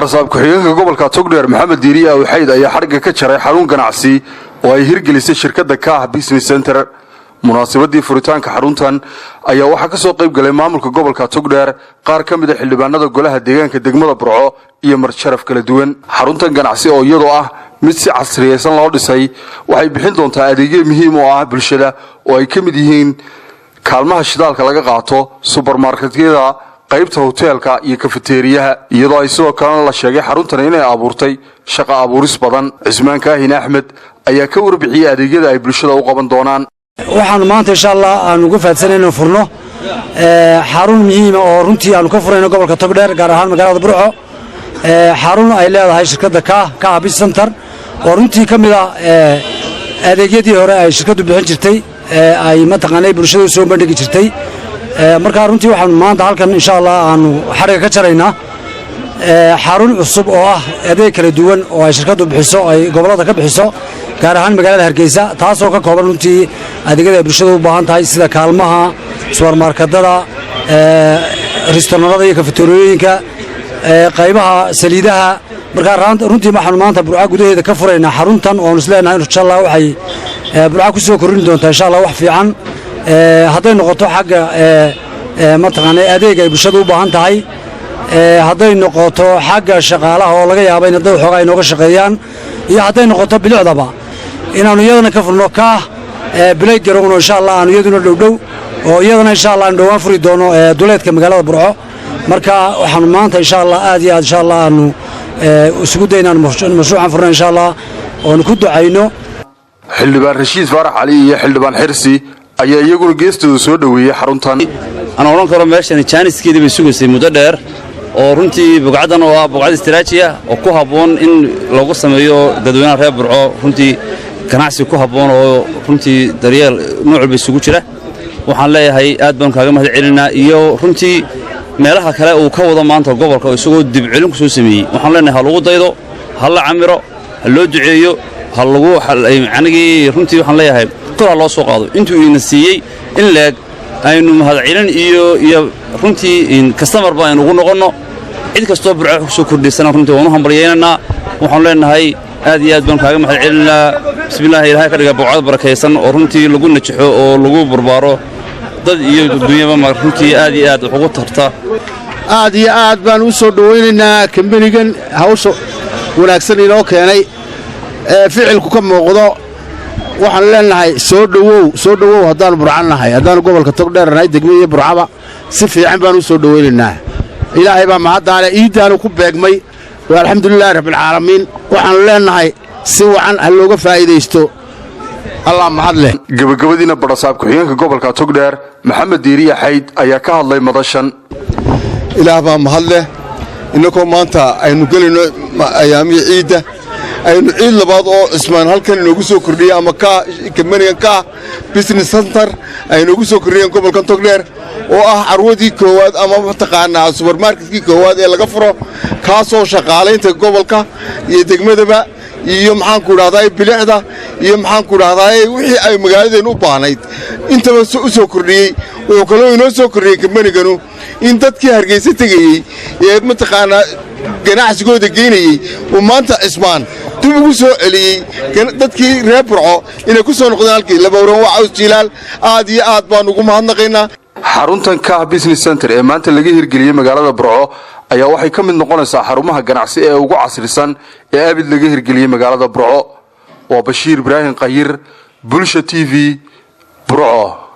Barasaab ku-xigeenka gobolka Togdheer, Maxamed Diiriye Awxayd, ayaa xadhigga ka jaray xarun ganacsi oo ay hirgelisay shirkadda Kaah Business Center. Munaasabadii furitaanka xaruntan ayaa waxaa ka soo qayb galay maamulka gobolka Togdheer, qaar ka mid a xildhibaanada golaha deegaanka degmada Burco iyo martisharaf kala duwan. Xaruntan ganacsi oo iyadoo ah mid si casriyaysan loo dhisay waxay bixin doontaa adeegyo muhiim oo ah bulshada, oo ay ka mid yihiin kaalmaha shidaalka laga qaato, subarmarketyada, qaybta hoteelka iyo kafeteeriyaha, iyadoo ay sidoo kalena la sheegay xaruntan inay abuurtay shaqa abuuris badan. Cismaan Kaahin Axmed ayaa ka warbixiyey adeegyada ay bulshada u qaban doonaan. Waxaanu maanta, insha Allah, aanu uga faadsanay inuu furno xarun muhiima oo runtii aanu ka furayno gobolka Togdheer, gaar ahaan magaalada Burco, xarun ay leedahay shirkadda Kaah Business Center, oo runtii ka mid ah adeegyadii hore ay shirkaddu bixin jirtay, ay mataqaanay bulshada u soo bandhigi jirtay. Markaa runtii waxaanu maanta halkan, insha Allah, aanu xadhigga ka jaraynaa xarun cusub oo ah adeeg kala duwan oo ay shirkaddu bixiso, ay gobollada ka bixiso, gaar ahaan magaalada Hargeysa, taasoo ka kooban runtii adeegyada ay bulshada u baahan tahay, sida kaalmaha, subarmarketada, restaurantada iyo kafeteriyooyinka, qaybaha saliidaha. Markaa runtii waxaanu maanta Burca gudaheeda ka furaynaa xaruntan oonu isleenahay, insha Allah, waxay Burca ku soo kordhin doontaa, insha Allah, wax fiican, hadday noqoto xagga mataqaana adeeg ay bulshada u baahan tahay, hadday noqoto xagga shaqaalaha oo laga yaaba in dad waxoogaa inooga shaqeeyaan, iyo hadday noqoto bilicdaba, inaannu iyadana ka furno Kaah bilay garowno, insha Allah, aanu iyaduna dhowdhow oo iyadana, insha Allah, aanu dhowaan furi doono duleedka magaalada Burco. Marka waxaanu maanta, insha Allah, aad iyo aad, insha Allah, aanu isugu day inaanu mashruucan furno, insha Allah, oonu ku ducayno. Xildhibaan Rashiid Faarax Cali iyo Xildhibaan Xirsi ayaa iyaguna geestooda soo dhoweeyey xaruntan. Aan odhan karo meeshan jaaniskeedii bay sugaysay muddo dheer, oo runtii buqcaddan oo ah buqcad istiraaji ah oo ku habboon in lagu sameeyo dadweynaha reer Burco runtii ganacsi ku habboon oo runtii daryeel nooc walba isugu jira. Waxaan leeyahay aad baan kaaga mahad celinaa, iyo runtii meelaha kale uu ka wado maanta gobolka oo isagoo dibcelin ku soo sameeyey. Waxaan leenahay ha lagu daydo, ha la camiro, ha loo duceeyo, ha lagu anigii runtii waxaan leeyahay kor ha loo soo qaado intuu ina siiyey in leeg aynu mahadcelin iyo runtii customer-ba aynu ugu noqonno. Cid kastoo Burco ku soo kordhaysana runtii waan u hambalyaynaynaa. Waxaanu leenahay aad iyo aad baan kaaga mahad celinaa. Bismillahi, Ilahay ka dhiga buqcad barakaysan oo runtii lagu najaxo oo lagu barbaaro, dad iyo dunyaba runtii aad iyo aad wax ugu tarta. Aad iyo aad baan u soo dhowaynaynaa kambenigan hawsha wanaagsan inoo keenay ee ficilku ka muuqdo. Waxaan leenahay soo dhowow, soo dhowow. Haddaannu Burcan nahay, haddaannu gobolka Togdheer nahay, degmo iyo Burcaba, si fiican baan u soo dhowaynaynaa. Ilaahay baa mahaddaale, iiddaanu ku beegmay, waa alxamdulilaahi rabbilcaalamiin. Waxaannu leenahay si wacan ha looga faa'iidaysto. Allah mahad leh. Gebagabadiina badhasaab ku-xigeenka gobolka Togdheer, Maxamed Diiriya Xayd, ayaa ka hadlay madashan. Ilaah baa mahad leh, innakoo maanta aynu gelayno ayaamihii ciidda, aynu ciid labaad oo Cismaan halkan inoogu soo kordhiyey ama kambanigan Kaah Business Center ay inoogu soo kordhiyeen gobolkan Togdheer, oo ah carwadii koowaad ama mataqaanaa subarmarketkii koowaad ee laga furo, kaasoo shaqaalaynta gobolka iyo degmadaba iyo, maxaanku idhahdaa, bilicda iyo, maxaanku idhahdaa, wixii ay magaaladeennu u baahnayd intaba u soo kordhiyey. Wuxuu kaloo inoo soo kordhiyey kambaniganu in dadkii Hargeysa tegayey ee mataqaanaa ganacsigooda geynayey uu maanta Cismaan dib ugu soo celiyey dadkii reer Burco inay ku soo noqdeen halkii labawran waa caws jiilaal. Aad iyo aad baan ugu mahadnaqaynaa. Xaruntan Kah Business Center ee maanta laga hirgeliyey magaalada Burco ayaa waxay ka mid noqonaysaa xarumaha ganacsi ee ugu casrisan ee abid laga hirgeliyey magaalada Burco. Waa Bashiir Ibraahim Qayir, Bulsha TV, Burco.